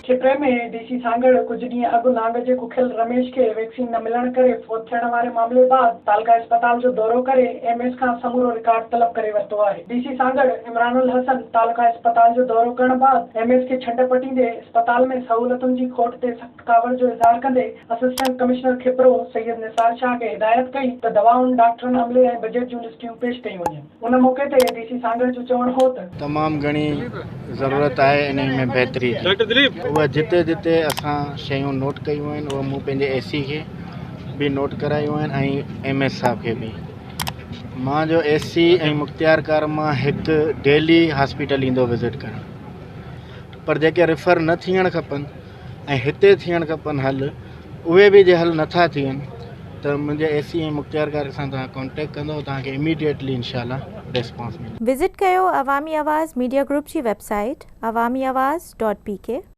کپري ۾ D C Sanghar ڪجهه ڏينهن اڳ نانگ جي ڪکيل رميش کي ويڪسين نه ملڻ ڪري فوت ٿيڻ واري معاملي بعد تعلقه اسپتال جو دورو ڪري ايم ايس کان سمورو رڪارڊ طلب ڪري ورتو آهي. ڊي سي سانگهڙ عمران الحسن تعلقه اسپتال جو دورو ڪرڻ بعد ايم ايس کي ڇنڊ پٽيندي اسپتال ۾ سهولتن جي کوٽ تي سخت ڪاوڙ جو اظهار ڪندي اسسٽنٽ ڪمشنر کپرو سيد نثار شاهه کي هدايت ڪئي ته دوائن، ڊاڪٽرن، عملي ۽ بجيٽ جون لسٽيون پيش ڪيون وڃن. ان موقعي تي ڊي سي سانگهڙ جو چوڻ هو ته. تمام گهڻي ضرورت آهي انهي ۾ بهتري جي. اها جتي جتي اسان شيون نوٽ ڪيون آهن اهي مون پنهنجي اي سي کي به نوٽ ڪرايون آهن ۽ ايم ايس صاحب کي به. مان جو اي سي ۽ مختيارڪار مان هڪ ڊيلي هاسپيٽل ايندو وزٽ ڪرڻ پر جيڪي ريفر نه ٿيڻ کپن ۽ هتي ٿيڻ کپن حل اهي به جي حل نٿا ٿين ته منهنجي اي سي ۽ مختيارڪار سان توهان ڪانٽيڪٽ ڪندو توهان کي اميڊيٽلي انشاء الله ريسپانس ملندو. وزٽ ڪيو عوامي آواز ميڊيا گروپ جي website Awami Awaz dot P K.